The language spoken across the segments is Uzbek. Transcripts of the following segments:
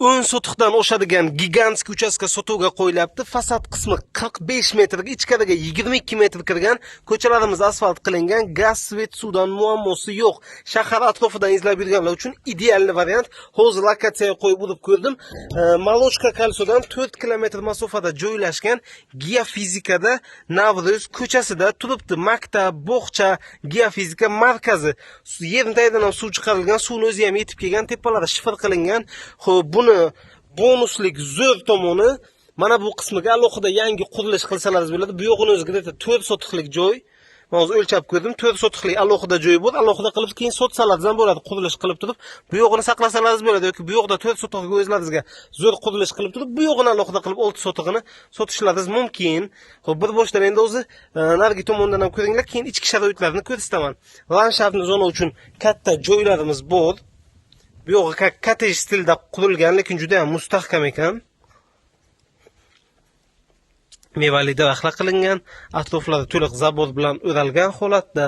10 sotixdan oshadigan гигантский uchastka sotuvga qo'yilyapti. Fasad qismi 45 metrga, ichkariga 22 metr kirgan. Ko'chalarimiz asfalt qilingan, gaz, свет, suvdan muammosi yo'q. Shahar atrofidan izlab yurganlar uchun ideal variant. Hozir lokatsiyaga qo'yib urib ko'rdim. Молочка кольцо dan 4 kilometr masofada joylashgan, Geofizikada, Navruz ko'chasida turibdi. Maktab, bog'cha, geofizika markazi. Yerni tagidan ham suv chiqarilgan, suvni o'zi ham yetib kelgan, tepalari shifr qilingan. Xo'p, buni bonuslik zo'r tomoni, mana bu qismiga alohida yangi qurilish qilsalaringiz bo'ladi. Bu yog'ini o'zi где-то 4 sotixlik joy. Men hozir o'lchab ko'rdim, 4 sotixlik alohida joy bor. Alohida qilib keyin sotsalaringiz ham bo'ladi, qurilish qilib turib, bu yog'ini saqlasalaringiz bo'ladi yoki bu yoqda 4 sotixga o'zlaringizga zo'r qurilish qilib turib, bu yog'ini alohida qilib 6 sotixini sotishlaringiz mumkin. Xo'p, bir boshdan endi o'zi narigi tomondan ham ko'ringlar, keyin ichki sharoitlarni ko'rsataman. Ландшафтный zona uchun katta joylarimiz bor. Bu yog'i kottej stilda qurilgan, lekin juda ham mustahkam ekan. Mevali daraxtlar qilingan, atroflari to'liq забор bilan o'ralgan holatda.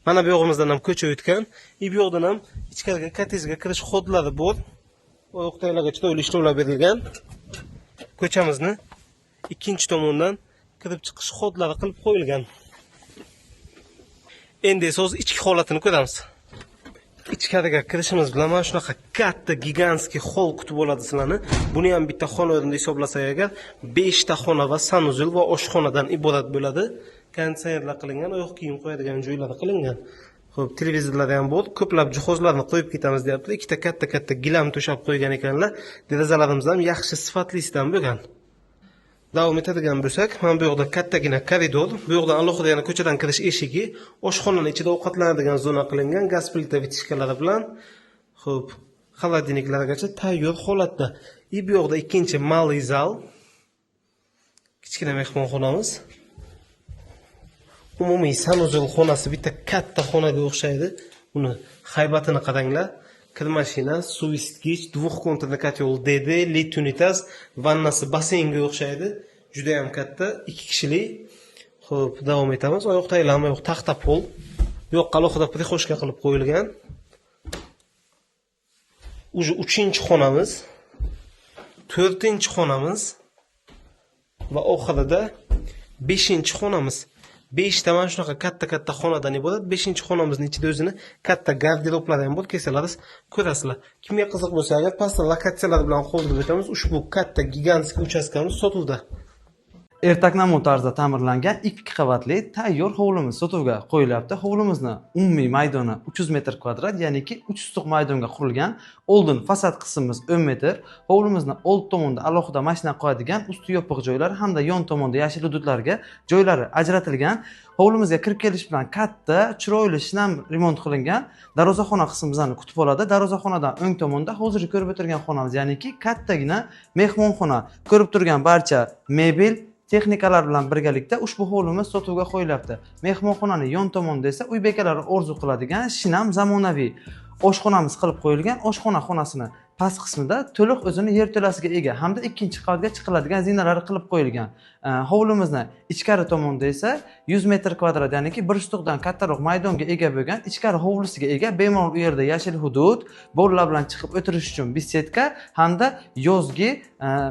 Mana bu yog'imizdan ham ko'cha o'tgan. И bu yoqdan ham ichkariga, kottejga kirish ход lari bor. Oyoqtagilarga chiroyli ishlovlar berilgan. Ko'chamizni ikkinchi tomondan kirib chiqish ход lari qilib qo'yilgan. Endi esa o'z ichki holatini ko'ramiz. Ichkariga kirishimiz bilan mana shunaqa katta гигантский xol kutib oladi sizlarni. Buni ham bitta xona o'rnida hisoblasak agar, 5 ta xona va санузел va oshxonadan iborat bo'ladi. Konditsionerlar qilingan, oyoq kiyim qo'yadigan joylari qilingan. Xo'p, televizorlari ham bor. Ko'plab jihozlarni qo'yib ketamiz deyapti. Ikkita katta-katta gilam to'shab qo'ygan ekanlar. Derazalarimiz ham yaxshi sifatlisidan bo'lgan. Davom etadigan bo'lsak, mana bu yoqda kattagina koridor, bu yoqdan alohida yana ko'chadan kirish eshigi, oshxonani ichida ovqatlanadigan zona qilingan, gaz plita вытяжка lari bilan. Xo'p, холодильник largacha tayyor holatda. И bu yoqda ikkinchi малый zal. Kichkina mehmonxonamiz. Umumiy санузел xonasi bitta katta xonaga o'xshaydi. Uni haybatini qaranglar. Kir mashina, suv isitgich, двухконтурный котел DD, lit unitaz, vannasi basseynga o'xshaydi. Juda ham katta, ikki kishilik. Xo'p, davom etamiz. Oyoq taylanma yo'q, taxta pol. Bu yoqqa alohida прихожка qilib qo'yilgan. Уже uchinchi xonamiz, to'rtinchi xonamiz va oxirida beshinchi xonamiz. Beshta mana shunaqa katta-katta xonadan iborat. Beshinchi xonamizning ichida o'zini katta garderoblari ham bor, kelsalaringiz ko'rasizlar. Kimga qiziq bo'lsa agar, pastda lokatsiyalar bilan qoldirib o'tamiz. Ushbu katta гигантский uchastkamiz sotuvda. Ertaknamo tarzda ta'mirlangan ikki qavatli tayyor hovlimiz sotuvga qo'yilyapti. Hovlimizni umumiy maydoni 300 metr kvadrat, ya'niki 300 sotix maydonga qurilgan. Oldin fasad qismimiz 10 metr. Hovlimizni old tomonda alohida mashina qo'yadigan usti yopiq joylar hamda yon tomonda yashil hududlarga joylari ajratilgan. Hovlimizga kirib kelish bilan katta, chiroyli shinam remont qilingan darvozaxona qismi bizani kutib oladi. Darvozaxonadan o'ng tomonda hozirgi ko'rib o'tirgan xonamiz, ya'niki kattagina mehmonxona. Ko'rib turgan barcha mebel, texnikalar bilan birgalikda ushbu hovlimiz sotuvga qo'yilyapti. Mehmonxonani yon tomonida esa uy bekalari orzu qiladigan shinam zamonaviy oshxonamiz qilib qo'yilgan. Oshxona xonasini past qismida to'liq o'zini yerto'lasiga ega hamda ikkinchi qavatga chiqiladigan zinalari qilib qo'yilgan. Hovlimizni ichkari tomonda esa 100 metr kvadrat, ya'niki bir sotixdan kattaroq maydonga ega bo'lgan ichkari hovlisiga ega, bemalol u yerda yashil hudud, bolalar bilan chiqib o'tirish uchun беседка hamda yozgi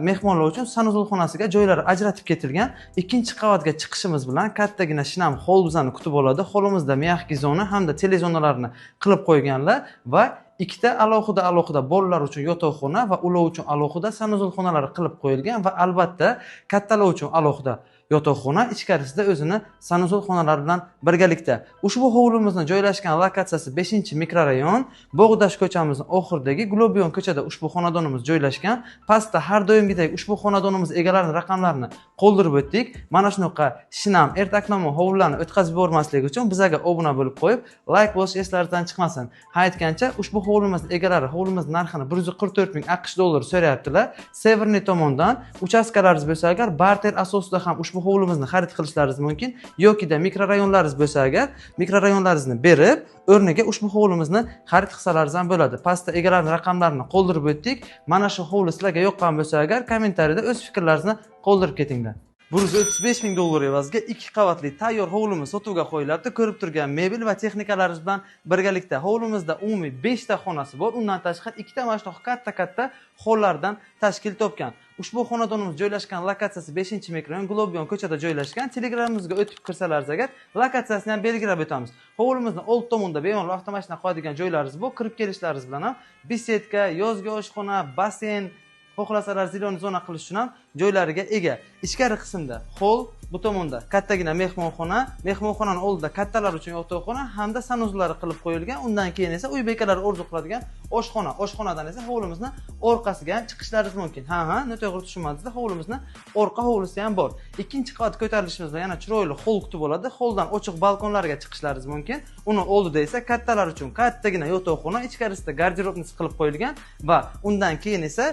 mehmonlar uchun санузел xonasiga joylari ajratib ketilgan. Ikkinchi qavatga chiqishimiz bilan kattagina shinam xol bizani kutib oladi. Xolimizda мягкий zona hamda telezonalarni qilib qo'yganlar va ikkita alohida alohida bolalar uchun yotoqxona va ular uchun alohida санузел xonalari qilib qo'yilgan va albatta kattalar uchun alohida yotoqxona ichkarisida o'zini санузел xonalari bilan birgalikda. Ushbu hovlimizni joylashgan lokatsiyasi 5 mikrorayon, Bog'dash ko'chamizni oxiridagi Globion ko'chada ushbu xonadonimiz joylashgan. Pastda har doimgidek ushbu xonadonimiz egalarining raqamlarini qoldirib o'tdik. Mana shunaqa shinam ertaknamo hovlilarni o'tkazib yubormaslik uchun bizaga obuna bo'lib qo'yib, layk bosish eslaringizdan chiqmasin. Ha, aytgancha, ushbu hovlimiz egalari hovlimiz narxini 144 ming AQSh dollari so'rayaptilar. Северный tomondan uchastkalaringiz bo'lsa agar, barter asosida ham ushbu hovlimizni xarid qilishlaringiz mumkin yokida mikrorayonlaringiz bo'lsa agar, mikrorayonlaringizni berib, o'rniga ushbu hovlimizni xarid qilsalaringiz ham bo'ladi. Pastda egalarning raqamlarini qoldirib o'tdik. Mana shu hovli sizlarga yoqqan bo'lsa agar, kommentariyada o'z fikrlaringizni qoldirib ketinglar. 135 ming dollar evaziga 2 qavatli tayyor hovlimiz sotuvga qo'yilyapti. Ko'rib turgan mebel va texnikalarimiz bilan birgalikda hovlimizda umumiy 5 ta xonasi bor. Undan tashqari 2 ta mana shunaqa katta-katta hollardan tashkil topgan. Ushbu xonadonimiz joylashgan lokatsiyasi 5-mikrorayon Globion ko'chada joylashgan. Telegramimizga o'tib kirsalaringiz agar lokatsiyasini ham belgilab o'tamiz. Hovlimizning old tomonida bemalol avtomashina qo'yadigan joylarimiz bor. Kirib kelishlaringiz bilan ham besedka, yozgi oshxona, basseyn, xohlasalar zilon zona qilish uchun ham joylariga ega. Ichkari qismda hol, bu tomonda kattagina mehmonxona, mehmonxonaning oldida kattalar uchun yotoqxona hamda sanuzlari qilib qo'yilgan. Undan keyin esa uy bekalari orzu qiladigan oshxona. Oshxonadan esa hovlimizni orqasiga ham chiqishlaringiz mumkin. Ha, noto'g'ri tushunmadingizlar, hovlimizni orqa hovlisi ham bor. Ikkinchi qavat ko'tarilishimiz bilan yana chiroyli hol kutib oladi. Holdan ochiq balkonlarga chiqishlaringiz mumkin. Uni oldida esa kattalar uchun kattagina yotoqxona, ichkarisida garderobnisi qilib qo'yilgan va undan keyin esa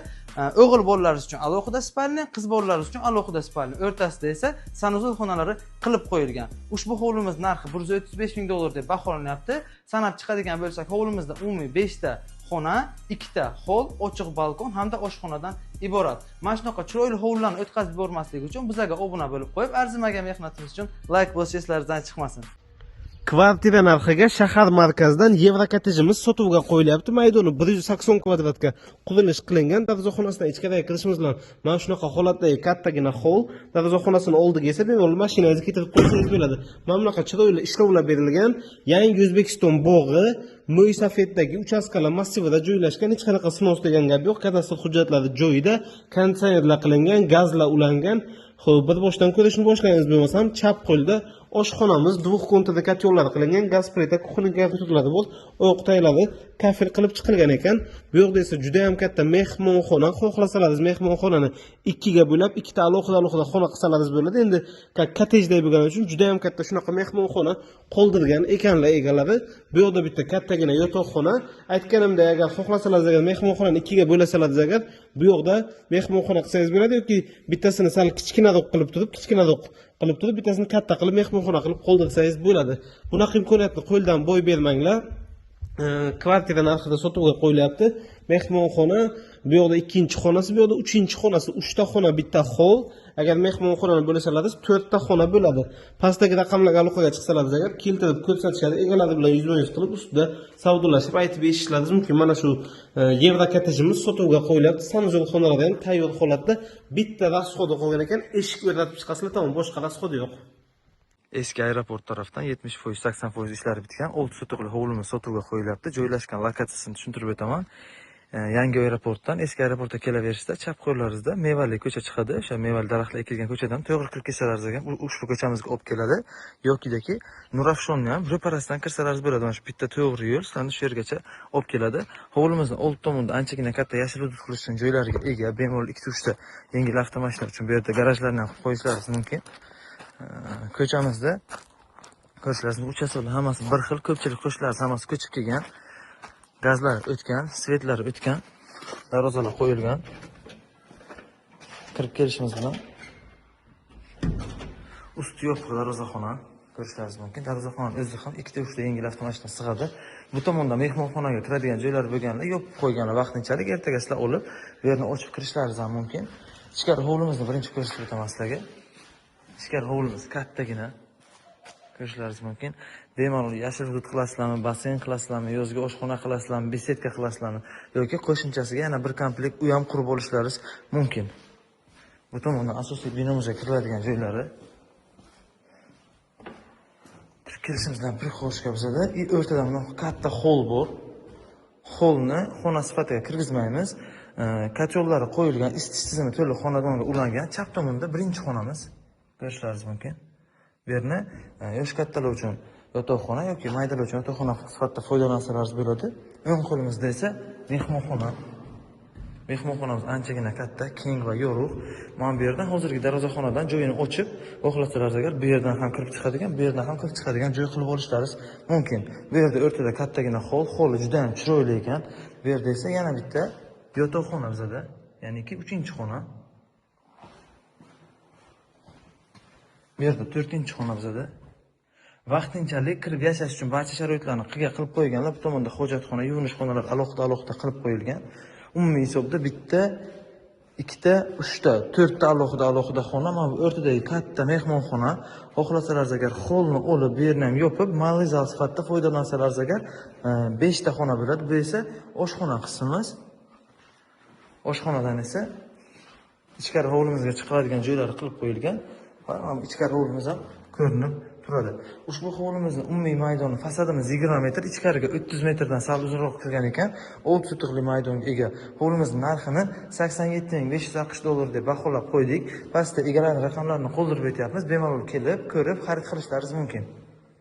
o'g'il bolalar uchun alohida spalni, qiz bolalar uchun alohida spalni, o'rtasida esa sanuzul xonalari qilib qo'yilgan. Ushbu hovlimiz narxi 135 ming dollar deb baholanyapti. Sanab chiqadigan bo'lsak, hovlimizda umumiy 5 ta xona, 2 ta hol, ochiq balkon hamda oshxonadan iborat. Mana shunaqa chiroyli hovlilarni o'tkazib yubormaslik uchun bizlarga obuna bo'lib qo'yib, arzimagan mehnatimiz uchun like bosish eslaringizdan chiqmasin. Kvartira narxiga shahar markazidan yevro kottejimiz sotuvga qo'yilyapti. Maydoni 180 kvadratga qurilish qilingan. Darvozaxonasidan ichkariga kirishimiz bilan mana shunaqa holatdagi kattagina hol, darvozaxonasining oldiga esa bemalol mashinangizni keltirib qo'ysangiz bo'ladi. Mana bunaqa chiroyli ishlovlar berilgan. Yangi O'zbekiston bog'i Mo'ysafeddagi uchastkalar massivida joylashgan. Hech qanaqa snos degan gap yo'q. Kadastr hujjatlari joyida, konditsionerlar qilingan, gazlar ulangan. Xo'p, bir boshdan ko'rishni boshlaymiz bo'lmasam, chap qo'lda oshxonamiz двухконтурda kotyollar qilingan, gaz plita, kuxня garniturlari bor, oyoq taylari kafel qilib chiqilgan ekan. Bu yerda esa juda ham katta mehmonxona. Xohlasalaringiz mehmonxonani ikkiga bo'lib, ikkita alohida xona qilsalaringiz bo'ladi. Endi kottejday bo'lgani uchun juda ham katta shunaqa mehmonxona qoldirgan ekanlar egalari. Bu yerda bitta kattagina yotoqxona. Aytganimdek, agar xohlasalaringiz agar mehmonxonani ikkiga bo'lasalaringiz agar bu yerda mehmonxona qilsangiz bo'ladi yoki bittasini sal kichkinaroq qilib turib, bittasini katta qilib mehmonxona qilib qoldirsangiz bo'ladi. Bunaqa imkoniyatni qo'ldan boy bermanglar. Kvartira narxida sotuvga qo'yilyapti. Mehmonxona, bu yoqda ikkinchi xonasi, bu yoqda uchinchi xonasi, 3 ta xona, bitta hol. Agar mehmonxonani bo'lasalaringiz 4 ta xona bo'ladi. Pastdagi raqamlarga aloqaga chiqsalaringiz agar keltirib ko'rsatishadi, egalari bilan yuzma-yuz qilib ustida savdolashib aytib eshitishlaringiz mumkin. Mana shu yevro kottejimiz sotuvga qo'yilyapti. Sanuzul xonalari ham tayyor holatda, bitta rasxodi qolgan ekan. Eshik o'rnatib chiqasizlar, tamom, boshqa rasxodi yo'q. Eski aeroport tarafdan 70%, 80% ishlari bitgan 6 sotixli hovlimiz sotuvga qo'yilyapti. Joylashgan lokatsiyasini tushuntirib o'taman. Yangi aeroportdan eski aeroportga kelaverishda chap qo'llaringizda mevali ko'cha chiqadi. O'sha mevali daraxtlar ekilgan ko'chadan to'g'ri kirib kelsalaringiz ham ushbu ko'chamizga olib keladi. Yokidaki Nurafshonni ham ro'parasidan kirsalaringiz bo'ladi. Mana shu bitta to'g'ri yo'l sizlarni shu yergacha olib keladi. Hovlimizning old tomonida anchagina katta yashil hudud qilish uchun joylariga ega. Bemalol 2-3 ta yengil avtomashina uchun bu yerda garajlarni ham qilib qo'yishlaringiz mumkin. Ko'chamizda ko'rishlaringiz uchastkalar hammasi bir xil, ko'pchilik qo'shnilar hammasi ko'chib kelgan. Gazlar o'tgan, svetlar o'tgan, darvozalar qo'yilgan. Kirib kelishimiz bilan usti yopiq darvozaxona ko'rishlaringiz mumkin. Darvozaxonaning o'zi ham 2-3 ta yengil avtomashina sig'adi. Bu tomonda mehmonxonaga kiradigan joylar bo'lganlar, yopib qo'yganlar vaqtinchalik, ertaga sizlar olib, bu yerni ochib kirishlaringiz ham mumkin. Ichkari hovlimizni birinchi ko'rsatib o'taman sizlarga. Ichkari hovlimiz kattagina, ko'rishlaringiz mumkin. Bemalol yashil hudud qilasizlarmi, basseyn qilasizlarmi, yozgi oshxona qilasizlarmi, besedka qilasizlarmi yoki qo'shimchasiga yana bir komplekt uy ham qurib olishlaringiz mumkin. Bu tomondan asosiy binomizga kiriladigan joylari. Kirib kelishimiz bilan prixoshka bizada o'rtada bunaqa katta hol bor. Holni xona sifatiga kirgizmaymiz. Kotyolari qo'yilgan, isitish tizimi to'liq xonadonga ulangan. Chap tomonda birinchi xonamiz. Ko'rishlaringiz mumkin. Bu yerni yosh kattalar uchun yotoqxona yoki maydalar uchun yotoqxona sifatida foydalansalaringiz bo'ladi. O'ng qo'limizda esa mehmonxona. Mehmonxonamiz anchagina katta, keng va yorug'. Mana bu yerdan hozirgi darvozaxonadan joyini ochib, xohlasalaringiz agar bu yerdan ham kirib chiqadigan, bu yerdan ham kirib chiqadigan joy qilib olishlaringiz mumkin. Bu yerda o'rtada kattagina hol, holi juda ham chiroyli ekan. Bu yerda esa yana bitta yotoqxona bizada, ya'niki 3-xona. Bu yerda 4-xona bizada. Vaqtinchalik kirib yashash uchun barcha sharoitlarni qilib qo'yganlar. Bu tomonda hojatxona, yuvinish xonalari alohida-alohida qilib qo'yilgan. Umumiy hisobda bitta 2ta, 3ta, 4ta alohida xona. Mana bu o'rtadagi katta mehmonxona. Xohlasangiz agar holni olib, bu yerni ham yopib, malli zal sifatida foydalansangiz agar 5 ta xona bo'ladi. Bu esa oshxona qismimiz. Oshxonadan esa ichkari hovlimizga chiqadigan joylari qilib qo'yilgan. Va ichkari hovlimiz ham ko'rinib turadi. Ushbu hovlimizning umumiy maydoni fasadimiz 20 metr, ichkariga 30 metrdan sal uzunroq kirgan ekan. 6 sotixli maydonga ega. Hovlimizning narxini 87 560 dollar deb baholab qo'ydik. Pastda egalarining raqamlarini qoldirib o'tyapmiz. Bemalol kelib, ko'rib, xarid qilishlaringiz mumkin.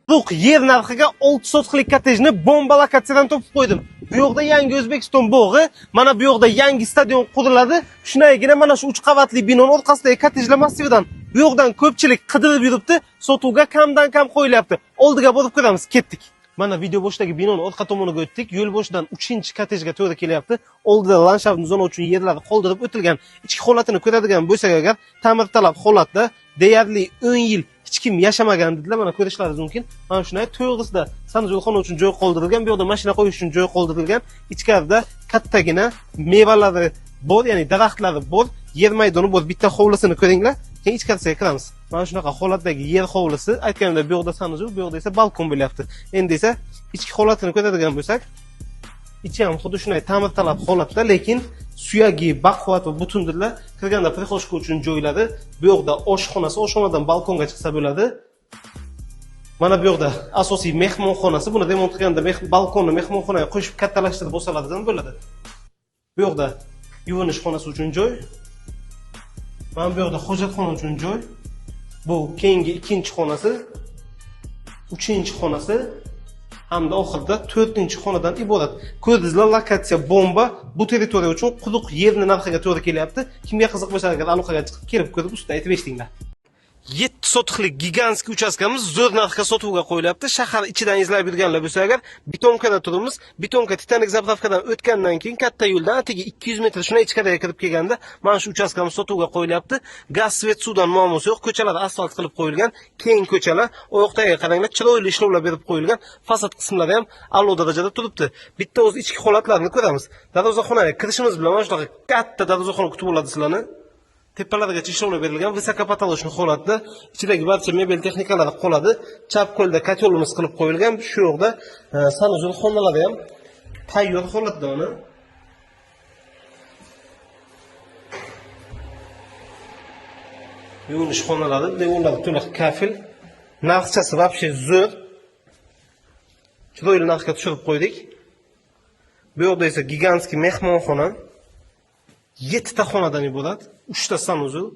Quruq yer narxiga 6 sotixlik kottejni bomba lokatsiyadan topib qo'ydim. Bu yoqda yangi O'zbekiston bog'i, mana bu yoqda yangi stadion quriladi. Shundaygina mana shu 3 qavatli binoning orqasidagi kottejlar massividan bu yoqdan ko'pchilik qidirib yuribdi, sotuvga kamdan kam qo'yilyapti. Oldiga borib ko'ramiz, ketdik. Mana video boshidagi binoning orqa tomoniga o'tdik. Yo'l boshidan 3-kottejga to'g'ri kelyapti. Oldida landshaft zona uchun yerlar qoldirib o'tilgan. Ichki holatini ko'radigan bo'lsak agar, ta'mirtalab holatda, deyarli 10 yil hech kim yashamagan dedilar. Mana ko'rishlaringiz mumkin. Mana shunday to'g'risida санузел xona uchun joy qoldirilgan, bu yoqda mashina qo'yish uchun joy qoldirilgan. Ichkarida kattagina mevalari bor, ya'ni daraxtlari bor, yer maydoni bor. Bitta hovlisini ko'ringlar. Keyin ichkarisiga kiramiz. Mana shunaqa holatdagi yer hovlisi. Aytganimdek, bu yoqda санузел, bu yoqda esa balkon bo'lyapti. Endi esa ichki holatini ko'radigan bo'lsak, ichi ham xuddi shunday ta'mirtalab holatda, lekin suyagi baquvvat va butundirlar. Kirganda прихожка uchun joylari, bu yoqda oshxonasi, oshxonadan balkonga chiqsa bo'ladi. Mana bu yoqda asosiy mehmonxonasi. Buni remont qilganda balkonni mehmonxonaga qo'shib kattalashtirib olsalar ham bo'ladi. Bu yoqda yuvinish xonasi uchun joy. Mana bu yoqda hojatxona uchun joy. Bu keyingi ikkinchi xonasi, uchinchi xonasi hamda oxirida to'rtinchi xonadan iborat. Ko'rdingizlar, lokatsiya bomba. Bu territoriya uchun quruq yerni narxiga to'g'ri kelyapti. Kimga qiziq bo'lsa agar aloqaga chiqib, kelib ko'rib, ustida aytib eshitinglar. 7 sotixlik гигантский uchastkamiz zo'r narxga sotuvga qo'yilyapti. Shahar ichidan izlab yurganlar bo'lsa agar, Betonкада turibmiz. Betonka Titanik заправка dan o'tgandan keyin katta yo'ldan atigi 200 metr shunday ichkariga kirib kelganda mana shu uchastkamiz sotuvga qo'yilyapti. Gaz, свет, suvdan muammosi yo'q. Ko'chalar asfalt qilib qo'yilgan, keng ko'chalar. Oyoqdagiga qaranglar, chiroyli ishlovlar berib qo'yilgan. Fasad qismlari ham a'lo darajada turibdi. Bitta o'z ichki holatlarini ko'ramiz. Darvozaxonaga kirishimiz bilan mana shunaqa katta darvozaxona kutib oladi sizlarni. Tepalargacha ishlovlar berilgan, высокопотолочный holatda, ichidagi barcha mebel texnikalari qoladi. Chap qo'lda котёл imiz qilib qo'yilgan. Shu yoqda санузел xonalari ham tayyor holatda uni. Yuvinish xonalari, devorlari to'liq kafel. Narxchasi вообще zo'r. Chiroyli narxga tushirib qo'ydik. Bu yoqda esa гигантский mehmonxona. 7 ta xonadan iborat, 3 ta санузел,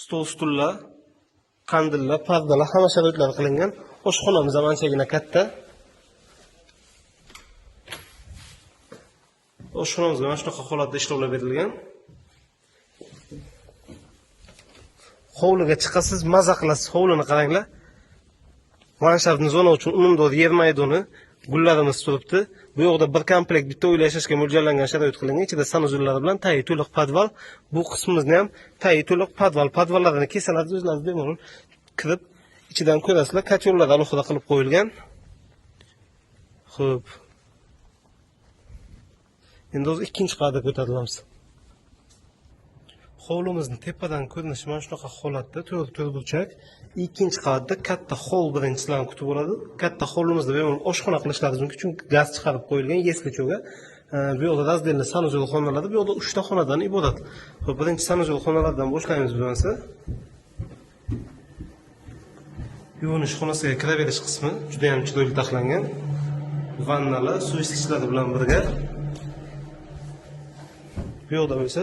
stol, stullar, qandillar, pardalar, hamma sharoitlar qilingan. Oshxonamiz ham anchagina katta. Oshxonamizga mana shunaqa holatda ishlovlar berilgan. Hovliga chiqasiz, maza qilasiz. Hovlini qaranglar. Landshaftni zona uchun unumdor yer maydoni, gullarimiz turibdi. Bu yoqda bir komplekt bitta uyda yashashga mo'ljallangan sharoit qilingan. Ichida санузел lari bilan tayi to'liq podval. Bu qismimizni ham tayi to'liq podval. Podvallarini kesalar, o'zlari bemalol kirib ichidan ko'rasizlar. Котёл lar alohida qilib qo'yilgan. Xo'p. Endi o'zi ikkinchi qavatga ko'tarilamiz. Hovlimizni tepadan ko'rinishi mana shunaqa holatda, to'rt to'rtburchak. Ikkinchi qavatda katta hol birinchi sizlarni kutib oladi. Katta hovlimizda bemalol oshxona qilishlaringiz mumkin, chunki gaz chiqarib qo'yilgan если чё ga. Bu yoqda раздельный санузел xonalari, bu yoqda 3 ta xonadan iborat. Xo'p, birinchi санузел xonalaridan boshlaymiz bo'lmasa. Yuvinish xonasiga kiraverish qismi juda ham chiroyli taxlangan. Vannalar, suv isitgichlari bilan birga. Bu yoqda bo'lsa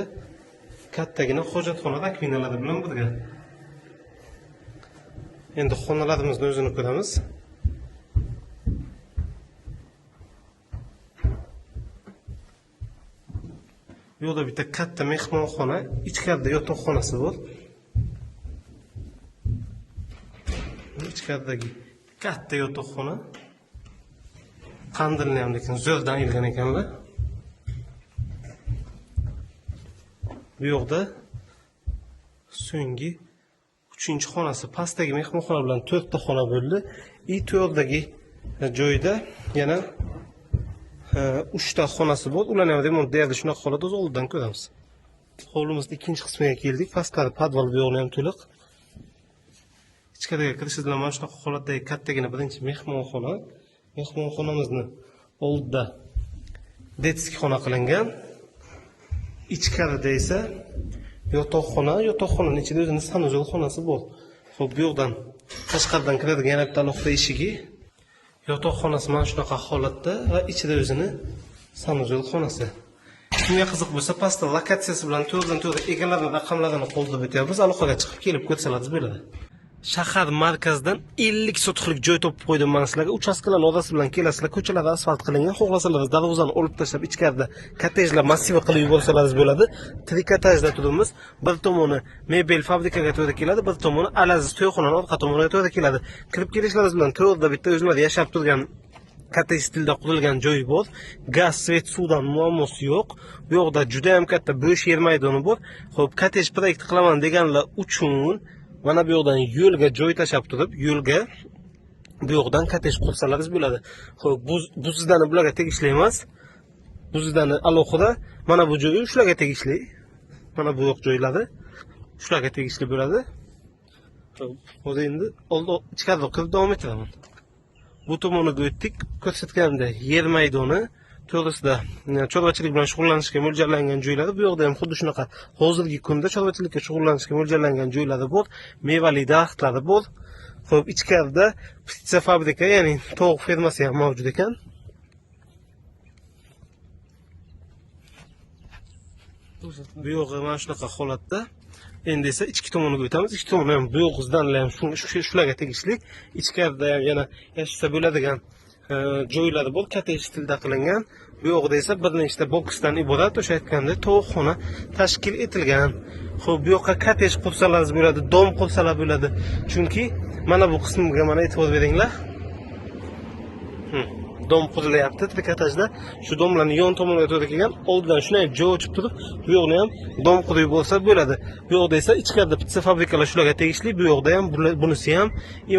kattagina hojatxona rakvinalari bilan birga. Endi xonalarimizni o'zini ko'ramiz. Bu yoqda bitta katta mehmonxona, ichkarida yotoqxonasi bor. Ichkaridagi katta yotoqxona. Qandilni ham lekin zo'rdan ilgan ekanlar. Bu yoqda so'nggi 3-xonasi, pastdagi mehmonxona bilan 4 ta xona bo'ldi. И to'rdagi joyda yana 3 ta xonasi bor. Ularni ham remont deyarli shunaqa holatda, o'zi oldidan ko'ramiz. Hovlimizni ikkinchi qismiga keldik. Pastlari podval, bu yog'ini ham to'liq. Ichkariga kirishingiz bilan mana shunaqa holatdagi kattagina birinchi mehmonxona. Mehmonxonamizni oldida детский xona qilingan. Ichkarida esa yotoqxona, yotoqxonaning ichida o'zini санузел xonasi bor. Xo'p, bu yoqdan tashqaridan kiradigan yana bitta alohida eshigi. Yotoqxonasi mana shunaqa holatda va ichida o'zini санузел xonasi. Kimga qiziq bo'lsa, pastda lokatsiyasi bilan to'g'ridan to'g'ri egalarining raqamlarini qoldirib o'tyapmiz. Aloqaga chiqib kelib ko'rsalaringiz bo'ladi. Shahar markazidan 50 sotixlik joy topib qo'ydim man sizlarga. Uchastkalarning orasi bilan kelasizlar, ko'chalar asfalt qilingan. Xohlasangiz darvozani olib tashlab ichkarida kottejlar massivi qilib yuborsalaringiz bo'ladi. Trikotajda turibmiz. Bir tomoni mebel fabrikaga to'g'ri keladi, bir tomoni Alaziz to'yxonaning orqa tomoniga to'g'ri keladi. Kirib kelishlaringiz bilan to'g'rida bitta o'zlari yashab turgan katta stilda qurilgan joyi bor. Gaz, свет, suvdan muammosi yo'q. Bu yoqda juda ham katta bo'sh yer maydoni bor. Xo'p, kottej proyekt qilaman deganlar uchun mana bu yoqdan yo'lga joy tashlab turib, yo'lga bu yoqdan kottej qursalaringiz bo'ladi. Xo'p, bu здание bularga tegishli emas. Bu здание alohida, mana bu joyi shularga tegishli. Mana bu yoq joylari shularga tegishli bo'ladi. Xo'p, hozir endi oldi ichkariroq kirib davom ettiraman. Bu tomoniga o'tdik. Ko'rsatganimda yer maydoni, to'g'risida chorvachilik bilan shug'ullanishga mo'ljallangan joylari. Bu yoqda ham xuddi shunaqa hozirgi kunda chorvachilikka shug'ullanishga mo'ljallangan joylari bor, mevali daraxtlari bor. Xo'p, ichkarida птица fabrika, ya'ni tovuq fermasi ham mavjud ekan. Bu yog'i mana shunaqa holatda. Endi esa ichki tomoniga o'tamiz. Ichki tomoni ham bu yoq здание lar ham shularga tegishli. Ichkarida ham yana yashasa bo'ladigan joylari bor, katta stilda qilingan. Bu yoqda esa bir nechta boksdan iborat o'sha aytgandek tovuqxona tashkil etilgan. Xo'p, bu yoqqa kottej qursalaringiz bo'ladi, dom qursalar bo'ladi. Chunki mana bu qismiga mana e'tibor beringlar. Dom qurilyapti trikotajda. Shu domlarning yon tomoniga to'g'ri kelgan, oldidan shunday joy ochib turib, bu yoqni ham dom qurib bo'lsa bo'ladi. Bu yoqda esa ichkarida pitsa fabrikalar shularga tegishli, bu yoqda ham bunisi ham,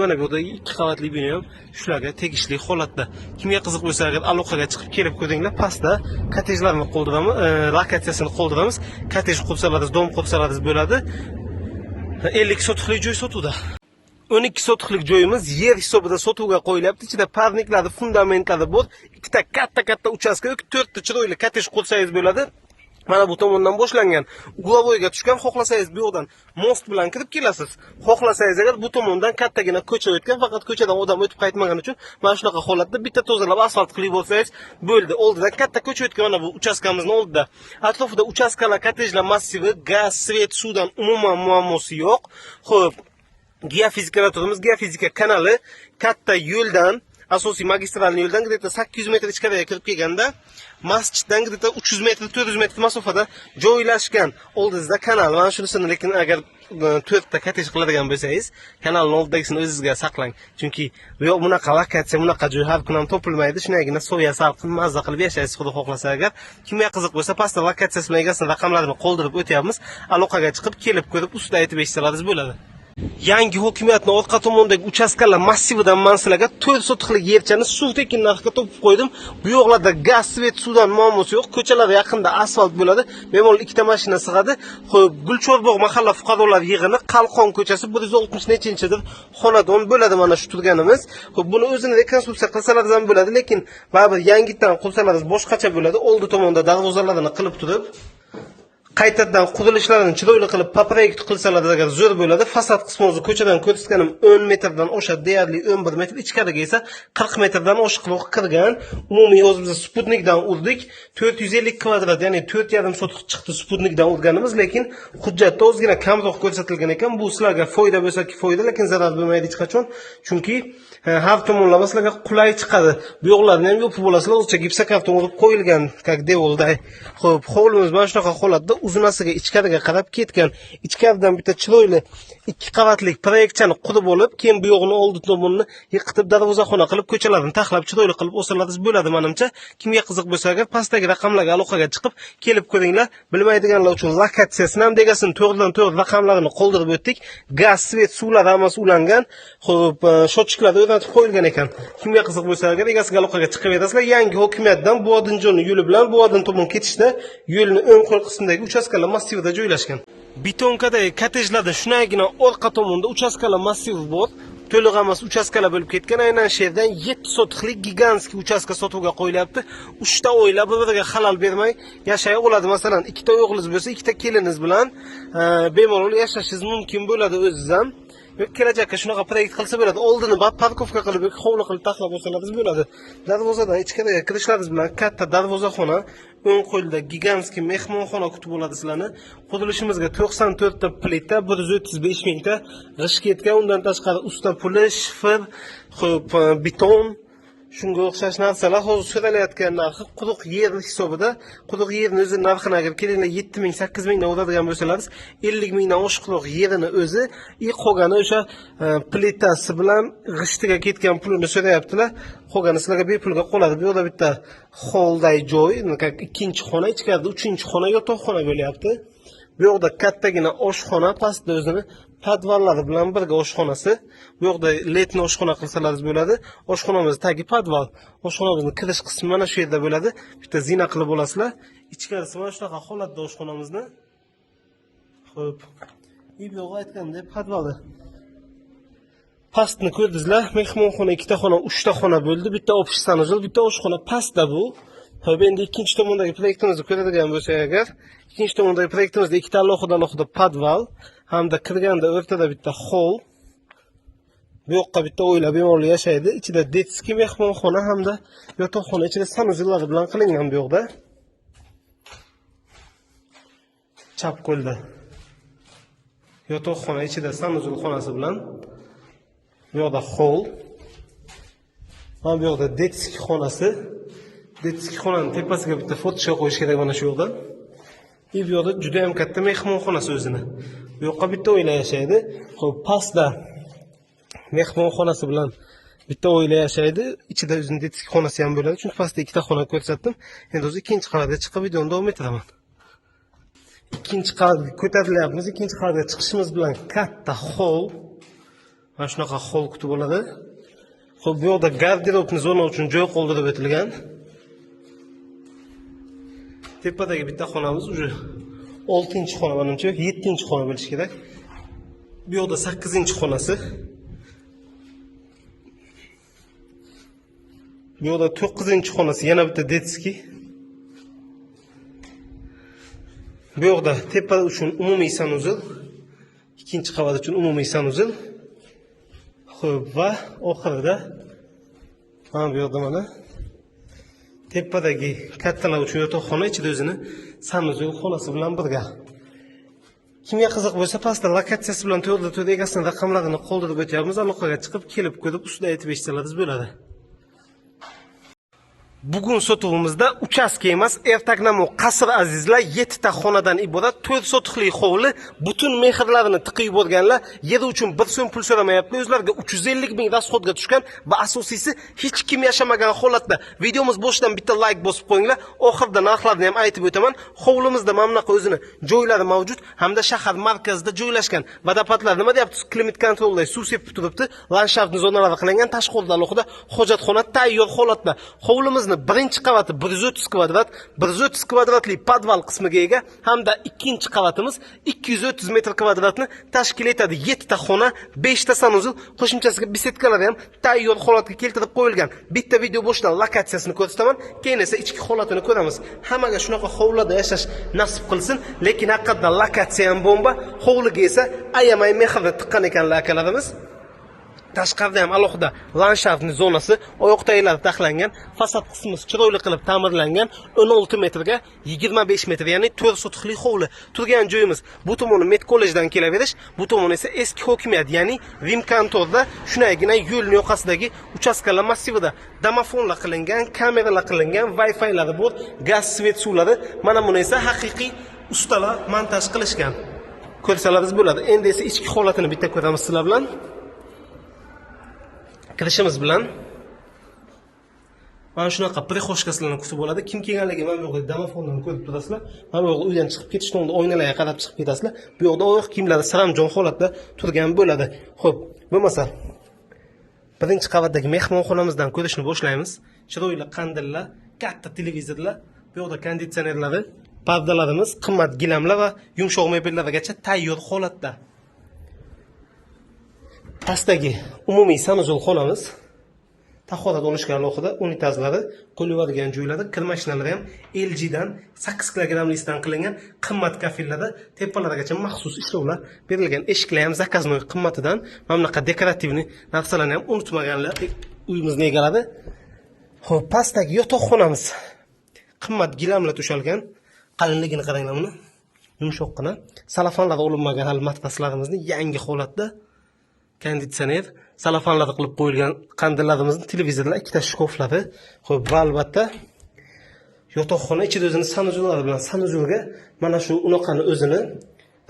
mana bu yoqda 2 qavatli bino ham shularga tegishli holatda. Kimga qiziq bo'lsa agar aloqaga chiqib kelib ko'ringlar, pastda kottejlarni qoldiramiz, lokatsiyasini qoldiramiz. Kottej qursalaringiz, dom qursalaringiz bo'ladi. 50 sotixlik joy sotuvda. 12 sotixlik joyimiz yer hisobida sotuvga qo'yilyapti. Ichida parniklari, fundamentlari bor. Ikkita katta-katta uchastka, 4 ta chiroyli kottej qursangiz bo'ladi. Mana bu tomondan boshlangan угловой ga tushgan, xohlasangiz bu yoqdan most bilan kirib kelasiz. Xohlasangiz agar bu tomondan kattagina ko'cha o'tgan, faqat ko'chadan odam o'tib qaytmagani uchun mana shunaqa holatda bitta tozalab asfalt qilib olsangiz bo'ldi. Oldidan katta ko'cha o'tgan mana bu uchastkamizning oldida. Atrofida uchastkalar, kottejlar massivi, gaz, свет, suvdan umuman muammosi yo'q. Xo'p, geofizika turimiz, geofizika kanali katta yo'ldan, asosiy magistral yo'ldan где-то 800 metr ichkariga kirib kelganda, masjiddan где-то 300 metr, 400 metr masofada joylashgan. Oldingizda kanal. Mana shunisini lekin agar 4 ta kottej qiladigan bo'lsangiz, kanalning oldidagisini o'zingizga saqlang. Chunki bu yoq bunaqa lokatsiya, bunaqa joy har kun ham topilmaydi. Shunagina soya salqin mazza qilib yashaysiz, xudo xohlasa agar. Kimga qiziq bo'lsa, pastda lokatsiyasi bilan egasini raqamlarini qoldirib o'tyapmiz. Aloqaga chiqib, kelib ko'rib, ustida aytib eshitsalaringiz bo'ladi. Yangi hokimiyatning orqa tomonidagi uchastkalar massividan man sizlarga 4 sotixlik yerchani suv tekin narxga topib qo'ydim. Bu yoqlarda gaz, свет, suvdan muammosi yo'q. Ko'chalar yaqinda asfalt bo'ladi. Bemalol 2 ta mashina sig'adi. Xo'p, Gulchorbog' mahalla fuqarolar yig'ini Qalqon ko'chasi 160 nechinchidir xonadon bo'ladi mana shu turganimiz. Xo'p, buni o'zini rekonstruksiya qilsalar ham bo'ladi, lekin baribir yangidan qursalaringiz boshqacha bo'ladi. Oldi tomonda darvozalarini qilib turib, qaytadan qurilishlarini chiroyli qilib proyekt qilsalar agar zo'r bo'ladi. Fasad qismi o'zi ko'chadan ko'rsatganim 10 metrdan oshadi, deyarli 11 metr, ichkariga esa 40 metrdan oshiqroq kirgan. Umumiy o'zimiz Sputnikdan urdik. 450 kvadrat, ya'ni 4,5 sotix chiqdi Sputnikdan urganimiz, lekin hujjatda ozgina kamroq ko'rsatilgan ekan. Bu sizlarga foyda bo'lsa-ki foyda, lekin zarar bo'lmaydi hech qachon. Chunki har tomonlama sizlarga qulay chiqadi. Bu yoqlarni ham yopib olasizlar, o'zicha gipsokarton urib qo'yilgan, как devolday. Xo'p, hovlimiz mana shunaqa holatda. Uzunasiga ichkariga qarab ketgan. Ichkaridan bitta chiroyli 2 qavatli proyektchani qurib olib, keyin bu yog'ini oldi tomonini yiqitib darvozaxona qilib, ko'chalarni taxlab chiroyli qilib olsalaringiz bo'ladi menimcha. Kimga qiziq bo'lsa agar pastdagi raqamlarga aloqaga chiqib, kelib ko'ringlar. Bilmaydiganlar uchun lokatsiyasini ham degasini to'g'ridan to'g'ri raqamlarini qoldirib o'tdik. Gaz, svet, suvlar hammasi ulangan. Xo'p, счётчик lar o'rnatib qo'yilgan ekan. Kimga qiziq bo'lsa agar egasiga aloqaga chiqib berasizlar. Yangi hokimiyatdan Buvodinjonni yo'li bilan Buvodin tomon ketishda yo'lni o'ng qo'l qismidagi uchastkalar massivida joylashgan. Betonkadagi kottejlarda shunagina orqa tomonda uchastkalar massivi bor. To'liq emas uchastkalar bo'lib ketgan. Aynan shu yerdan 7 sotixlik гигантский uchastka sotuvga qo'yilyapti. 3 ta oila bir-biriga xalal bermay yashay oladi. Masalan, 2 ta o'g'lingiz bo'lsa, 2 ta keliningiz bilan bemalol yashashingiz mumkin bo'ladi o'zingiz ham. Yoki kelajakka shunaqa proyekt qilsa bo'ladi. Oldini parkovka qilib yoki hovli qilib taxlab olsangiz bo'ladi. Darvozadan ichkariga kirishlaringiz bilan katta darvozaxona, o'ng qo'lda гигантский mehmonxona kutib oladi sizlarni. Qurilishimizga 94 ta plita, 135 mingta g'isht ketgan. Undan tashqari usta puli, shifr, xo'p, beton, shunga o'xshash narsalar. Hozir so'ralayotgan narxi quruq yer hisobida, quruq yerni o'zi narxini agar kelinglar 7 ming, 8 mingdan uradigan bo'lsalaringiz, 50 mingdan oshiqroq yerini o'zi, qolgani o'sha plitasi bilan g'ishtiga ketgan pulini so'rayaptilar. Qolgani sizlarga bepulga qoladi. Bu yerda bitta holday joy, ikkinchi xona, ichkarida uchinchi xona, yotoqxona bo'lyapti. Bu yoqda kattagina oshxona, pastda o'zini podvallari bilan birga oshxonasi. Bu yoqda letni oshxona qilsalaringiz bo'ladi. Oshxonamiz tagi podval. Oshxonamizning kirish qismi mana shu yerda bo'ladi. Bitta zina qilib olasizlar. Ichkarisi mana shunaqa holatda oshxonamizni. Xo'p. Bu yo'q aytgandek podvali. Pastni ko'rdingizlar, mehmonxona 2 ta xona, 3 ta xona bo'ldi. Bitta общий санузел, bitta oshxona pastda bu. Xo'p, endi ikkinchi tomondagi proyektimizni ko'radigan bo'lsak agar, ikkinchi tomondagi proyektimizda ikkita alohida podval hamda kirganda o'rtada bitta hol. Bu yoqqa bitta oila bemalol yashaydi. Ichida детский mehmonxona hamda yotoqxona ichida санузел lari bilan qilingan bu yoqda. Chap qo'lda yotoqxona ichida санузел xonasi bilan, bu yoqda hol. Mana bu yoqda детский xonasi. Детский xonaning tepasiga bitta форточка qo'yish kerak mana shu yoqda. Bu yoqda juda ham katta mehmonxonasi o'zini. Bu yoqqa bitta oila yashaydi. Xo'p, pastda mehmonxonasi bilan bitta oila yashaydi. Ichida o'zining детский xonasi ham bo'ladi. Chunki pastda ikkita xona ko'rsatdim. Endi o'zi ikkinchi qavatga chiqib videoni davom ettiraman. Ikkinchi qavatga ko'tarilyapmiz. Ikkinchi qavatga chiqishimiz bilan katta hol. Mana shunaqa hol kutib oladi. Xo'p, bu yoqda garderobni zona uchun joy qoldirib o'tilgan. Tepadagi bitta xonamiz уже 6-xona menimcha, 7-xona bo'lishi kerak. Bu yoqda 8-xonasi. Bu yoqda 9-xonasi, yana bitta детский. Bu yoqda tepa uchun umumiy санузел, ikkinchi qavat uchun umumiy санузел. Xo'p, va oxirida mana bu yoqda mana tepadagi kattalar uchun yotoqxona ichida o'zini санузел xonasi bilan birga. Kimga qiziq bo'lsa, pastda lokatsiyasi bilan to'g'ri egasining raqamlarini qoldirib o'tyapmiz. Aloqaga chiqib, kelib ko'rib, ustida aytib eshitsalaringiz bo'ladi. Bugun sotuvimizda uchastka emas, ertaknamo qasr azizlar, 7 ta xonadan iborat 4 sotixli hovli, butun mehrlarini tiqib yuborganlar, yeri uchun 1 so'm pul so'ramayapti, o'zlariga 350 ming расход ga tushgan va asosiysi hech kim yashamagan holatda. Videomiz boshidan bitta like bosib qo'yinglar, oxirida narxlarni ham aytib o'taman. Hovlimizda mana bunaqa o'zini joylari mavjud hamda shahar markazida joylashgan. Vodopадlar nima deyapti? Klimat kontrolda suv sepib turibdi, landshaft zonalari qilingan, tashqarida alohida hojatxona tayyor holatda. Hovlimizni birinchi qavati 130 kvadrat, 130 kvadratli podval qismiga ega hamda ikkinchi qavatimiz 230 metr kvadratni tashkil etadi. 7 ta xona, 5 ta санузел, qo'shimchasiga беседка lar ham tayyor holatga keltirib qo'yilgan. Bitta video boshidan lokatsiyasini ko'rsataman, keyin esa ichki holatini ko'ramiz. Hammaga shunaqa hovlida yashash nasib qilsin, lekin haqiqatdan lokatsiya ham bomba, hovliga esa ayamay mehrni tiqqan ekanlar akalarimiz. Tashqarida ham alohida landshaftni zonasi, oyoq taglari taxlangan, fasad qismi chiroyli qilib ta'mirlangan, 16 metrga 25 metr, ya'ni 4 sotixli hovli. Turgan joyimiz bu tomoni med kollejdan kelaverish, bu tomoni esa eski hokimiyat, ya'ni Rim kontorda, shunagina yo'lning yoqasidagi uchastkalar massivida domofonlar qilingan, kameralar qilingan, Wi-Fi'lari bor, gaz, svet, suvlari. Mana buni esa haqiqiy Ustalar montaj qilishgan. Ko'rsalaringiz bo'ladi. Endi esa ichki holatini bitta ko'ramiz sizlar bilan. Kirishimiz bilan mana shunaqa прихожка sizlarni kutib oladi. Kim kelganligi mana bu yoqda domofondan ko'rib turasizlar. Mana bu yoqda uydan chiqib ketishdan oldin oynalarga qarab chiqib ketasizlar. Bu yoqda oyoq kiyimlari saramjon holatda turgan bo'ladi. Xo'p, bo'lmasa birinchi qavatdagi mehmonxonamizdan ko'rishni boshlaymiz. Chiroyli qandillar, katta televizorlar, bu yoqda konditsionerlari, pardalarimiz qimmat gilamlar va yumshoq mebellargacha tayyor holatda. Pastdagi umumiy санузел xonamiz. Tahorat olishga alohida unitazlari, qo'l yuvadigan joylari, kir mashinalari ham LGdan 8 kilogrammlisidan qilingan qimmat kafellarda tepalargacha maxsus ishlovlar berilgan. Eshiklar ham заказной, qimmatidan. Mana bunaqa декоративный narsalarni ham unutmaganlar uyimizni egalari. Xo'p, pastdagi yotoqxonamiz qimmat gilamlar to'shalgan. Qalinligini qaranglar buni. Yumshoqqina. Salafanlar olinmagan hali, matraslarimizni yangi holatda. Konditsioner, salafanlar qilib qo'yilgan qandillarimizni, televizorlar, ikkita shkaflari. Xo'p, va albatta yotoqxona ichida o'zini санузел lari bilan. Санузел ga mana shu unaqani o'zini,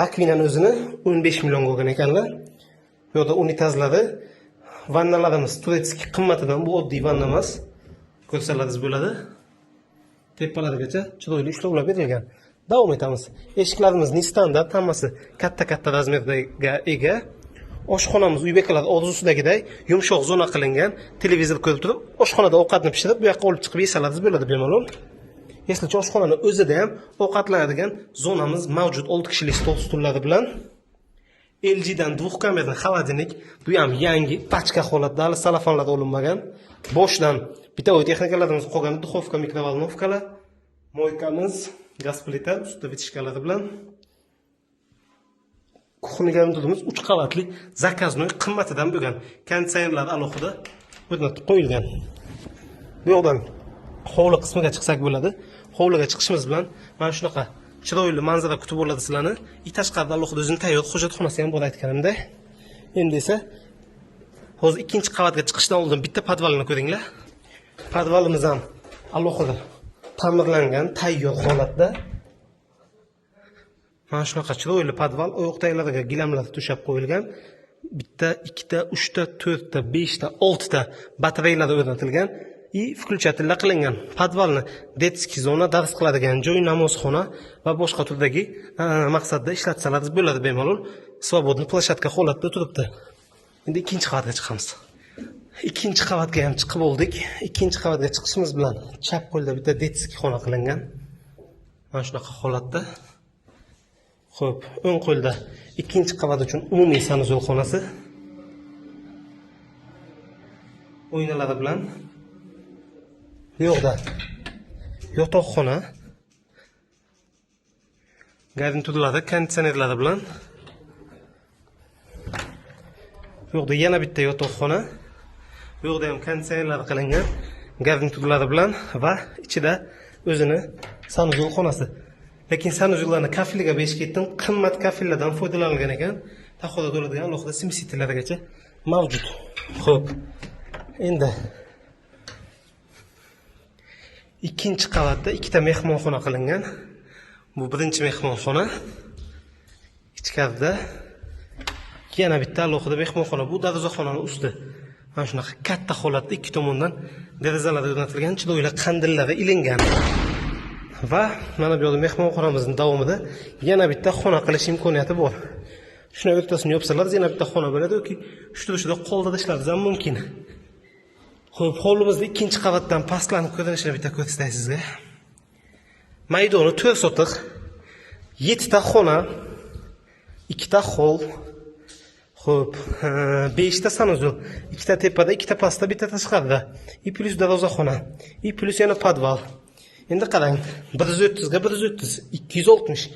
rakvinani o'zini 15 millionga olgan ekanlar. Bu yoqda unitazlari, vannalarimiz турецкий, qimmatidan, bu oddiy vanna emas. Ko'rsalaringiz bo'ladi. Tepalargacha chiroyli ishlovlar berilgan. Davom etamiz. Eshiklarimiz nestandart, hammasi katta-katta razmerga ega. Oshxonamiz uy bekalari orzusidagiday yumshoq zona qilingan. Televizor ko'rib turib, oshxonada ovqatni pishirib, bu yoqqa olib chiqib yesalaringiz bo'ladi bemalol. Eslicha, oshxonani o'zida ham ovqatlanadigan zonamiz mavjud, 6 kishilik stol stullari bilan. LGdan двухкамерный холодильник, bu ham yangi pachka holatda, hali salafanlar olinmagan. Boshdan бытовой texnikalarimiz qolgan: духовка, микроволновка lar, мойка miz, gaz plita, ustida вытяжка lari bilan. Кухня garniturimiz 3 qavatli, заказной, qimmatidan bo'lgan. Konditsionerlar alohida o'rnatib qo'yilgan. Bu yoqdan hovli qismiga chiqsak bo'ladi. Hovliga chiqishimiz bilan mana shunaqa chiroyli manzara kutib oladi sizlarni. И tashqarida alohida o'zini tayyor hojatxonasi ham bor, aytganimdek. Endi esa hozir ikkinchi qavatga chiqishdan oldin bitta podvalini ko'ringlar. Podvalimiz ham alohida ta'mirlangan, tayyor holatda. Mana shunaqa chiroyli podval, oyoq taglariga gilamlar to'shab qo'yilgan. Bitta, ikkita, uchta, to'rtta, beshta, oltita batareyalar o'rnatilgan и включатель lar qilingan. Podvalni детский zona, dars qiladigan joy, namozxona va boshqa turdagi maqsadda ishlatsalaringiz bo'ladi bemalol. Свободный площадка holatda turibdi. Endi ikkinchi qavatga chiqamiz. Ikkinchi qavatga ham chiqib oldik. Ikkinchi qavatga chiqishimiz bilan chap qo'lda bitta детский xona qilingan. Mana shunaqa holatda. Xo'p, o'ng qo'lda ikkinchi qavat uchun umumiy санузел xonasi. Oynalari bilan. Bu yoqda yotoqxona. Garniturlari, konditsionerlari bilan. Bu yoqda yana bitta yotoqxona. Bu yoqda ham konditsionerlar qilingan, garniturlari bilan va ichida o'zini санузел xonasi. Lekin санузел larni kafeliga berish ketdim, qimmat kafellardan foydalanilgan ekan. Tahorat oladigan alohida смеситель largacha mavjud. Xo'p. Endi ikkinchi qavatda ikkita mehmonxona qilingan. Bu birinchi mehmonxona. Ichkarida yana bitta alohida mehmonxona. Bu darvozaxonani usti. Mana shunaqa katta holatda ikki tomondan derazalar o'rnatilgan, chiroyli qandillari ilingan. Va mana bu yoqda mehmonxonamizning davomida yana bitta xona qilish imkoniyati bor. Shuni o'rtasini yopsalar, yana bitta xona bo'ladi yoki shu turishida qoldirishlaringiz ham mumkin. Xo'p, hovlimizni ikkinchi qavatdan pastlanib ko'rinishini bitta ko'rsatay sizga. Maydoni 4 sotix, 7 ta xona, 2 ta hol, xo'p, 5 ta санузел, ikkita tepada, ikkita pastda, bitta tashqarida. И плюс darvozaxona, и плюс yana podval. Endi qarang, 130 ga 130, 260,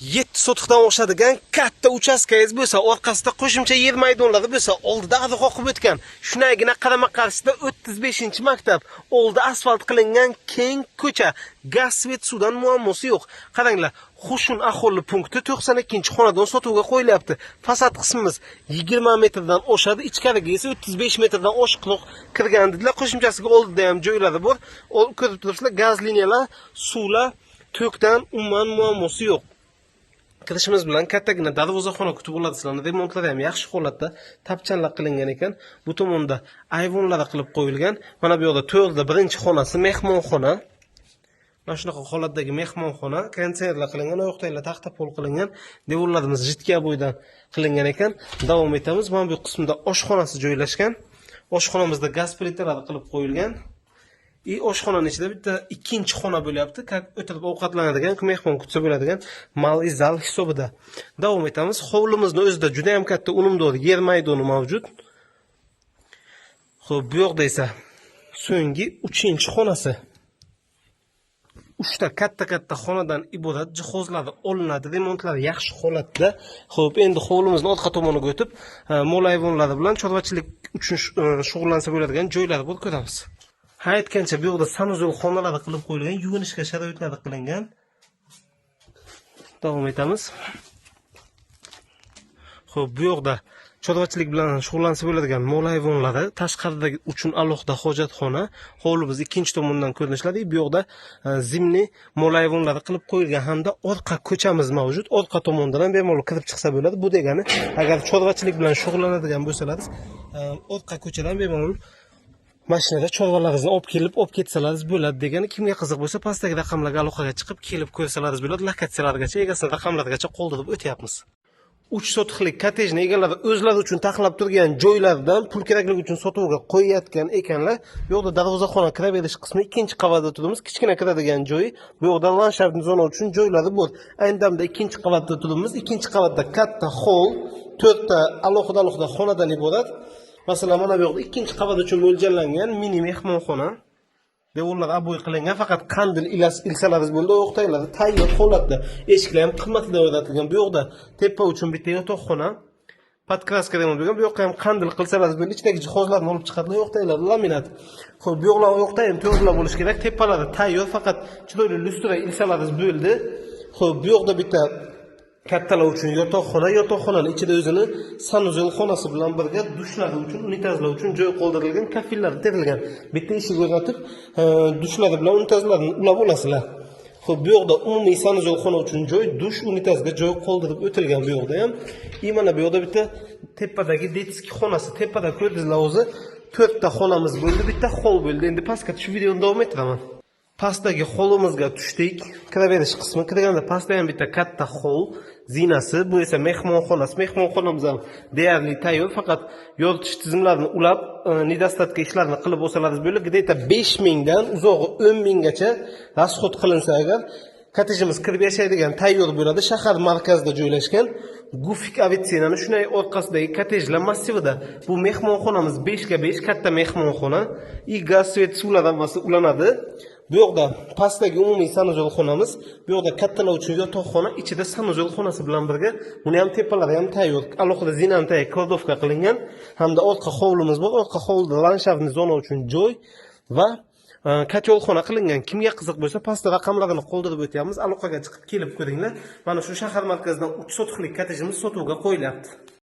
7 sotixdan oshadigan katta uchastkangiz bo'lsa, orqasida qo'shimcha yer maydonlari bo'lsa, oldida ariq oqib o'tgan, shunagina qarama-qarshisida 35-maktab, oldi asfalt qilingan keng ko'cha, gaz, свет, suvdan muammosi yo'q. Qaranglar, Xushun aholi punkti, 92-xonadon sotuvga qo'yilyapti. Fasad qismimiz 20 metrdan oshadi, ichkariga esa 35 metrdan oshiqroq kirgan dedilar. Qo'shimchasiga oldida ham joylari bor. Ko'rib turibsizlar, gaz liniyalar, suvlar. To'kdan umuman muammosi yo'q. Kirishimiz bilan kattagina darvozaxona kutib oladi sizlarni. Remontlari ham yaxshi holatda, tapchanlar qilingan ekan. Bu tomonda ayvonlari qilib qo'yilgan. Mana bu yoqda to'rda birinchi xonasi mehmonxona. Mana shunaqa holatdagi mehmonxona, konditsionerlar qilingan, oyoqtagilar taxta pol qilingan, devorlarimiz жидкий обой dan qilingan ekan. Davom etamiz. Mana bu qismida oshxonasi joylashgan. Oshxonamizda gaz plitalari qilib qo'yilgan. И oshxonani ichida bitta ikkinchi xona bo'lyapti. Как o'tirib ovqatlanadigan, mehmon kutsa bo'ladigan малый zal hisobida. Davom etamiz. Hovlimizni o'zida juda ham katta unumdor yer maydoni mavjud. Xo'p, bu yoqda esa so'nggi uchinchi xonasi. Uchta katta-katta xonadan iborat, jihozlari olinadi, remontlari yaxshi holatda. Xo'p, endi hovlimizni orqa tomoniga o'tib, mol hayvonlari bilan chorvachilik uchun shug'ullansa bo'ladigan joylari bor, ko'ramiz. Ha, aytgancha, bu yoqda санузел xonalari qilib qo'yilgan, yuvinishga sharoitlari qilingan. Davom etamiz. Xo'p, bu yoqda chorvachilik bilan shug'ullansa bo'ladigan mol hayvonlari, tashqaridagi uchun alohida hojatxona, hovlimiz ikkinchi tomondan ko'rinishlari, bu yoqda зимний mol hayvonlari qilib qo'yilgan hamda orqa ko'chamiz mavjud. Orqa tomondan ham bemalol kirib chiqsa bo'ladi. Bu degani, agar chorvachilik bilan shug'ullanadigan bo'lsalaringiz, orqa ko'chadan bemalol mashinada chorvalaringizni olib kelib, olib ketsalaringiz bo'ladi degani. Kimga qiziq bo'lsa, pastdagi raqamlarga aloqaga chiqib, kelib ko'rsalaringiz bo'ladi. Lokatsiyalargacha, egasini raqamlarigacha qoldirib o'tyapmiz. 3 sotixlik kottejni egalari o'zlari uchun taxlab turgan joylaridan pul kerakligi uchun sotuvga qo'yayotgan ekanlar. Bu yoqda darvozaxona, kiraverish qismi, ikkinchi qavatda turibmiz. Kichkina kiradigan joyi. Bu yoqda landshaft zona uchun joylari bor. Ayni damda ikkinchi qavatda turibmiz. Ikkinchi qavatda katta xoll, to'rtta alohida alohida xonadan iborat. Masalan, mana bu yoqda ikkinchi qavat uchun mo'ljallangan mini mehmonxona. Devorlar обой qilingan, faqat qandil ilsalaringiz bo'ldi, oyoqtaglari tayyor holatda. Eshiklar ham qimmatidan o'rnatilgan. Bu yoqda tepa uchun bitta yotoqxona. Подкраска remont bo'lgan. Bu yoqqa ham qandil qilsalaringiz bo'ldi. Ichidagi jihozlarni olib chiqadilar, yoqdagilar laminat. Xo'p, bu yoqlar yoqda ham to'g'rilab bo'lishi kerak. Tepalari tayyor, faqat chiroyli lyustra ilsalaringiz bo'ldi. Xo'p, bu yoqda bitta kattalar uchun yotoqxona, yotoqxonani ichida o'zini санузел xonasi bilan birga dushlari uchun, unitazlar uchun joy qoldirilgan, kafellar terilgan. Bitta eshik o'rnatib, dushlari bilan unitazlarni ulab olasizlar. Xo'p, bu yoqda umumiy санузел xona uchun joy, dush, unitazga joy qoldirib o'tilgan bu yoqda ham. И mana bu yoqda bitta tepadagi детский xonasi. Tepada ko'rdingizlar o'zi, to'rtta xonamiz bo'ldi, bitta xoll bo'ldi. Endi pastga tushib videoni davom ettiraman. Pastdagi hollimizga tushdik. Kiraverish qismi. Kirganda pastda ham bitta katta xoll zinasi. Bu esa mehmonxonasi. Mehmonxonamiz ham deyarli tayyor. Faqat yoritish tizimlarini ulab, недостатка ishlarini qilib olsalaringiz bo'ladi. Где-то 5 mingdan uzog'i 10 minggacha расход qilinsa agar, kottejimiz kirib yashaydigan tayyor bo'ladi. Shahar markazida joylashgan Gufik Avitsenani shunday orqasidagi kottejlar massivida. Bu mehmonxonamiz 5 ga 5 katta mehmonxona. И gaz, свет, suvlar hammasi ulanadi. Bu yoqda pastdagi umumiy санузел xonamiz, bu yoqda kattalar uchun yotoqxona, ichida санузел xonasi bilan birga buni ham tepalari ham tayyor. Alohida zinani tagi кладовка qilingan hamda orqa hovlimiz bor. Orqa hovlida landshaftni zona uchun joy va kotelxona qilingan. Kimga qiziq bo'lsa, pastda raqamlarini qoldirib o'tyapmiz. Aloqaga chiqib kelib ko'ringlar. Mana shu shahar markazidan 3 sotixlik kottejimiz sotuvga qo'yilyapti.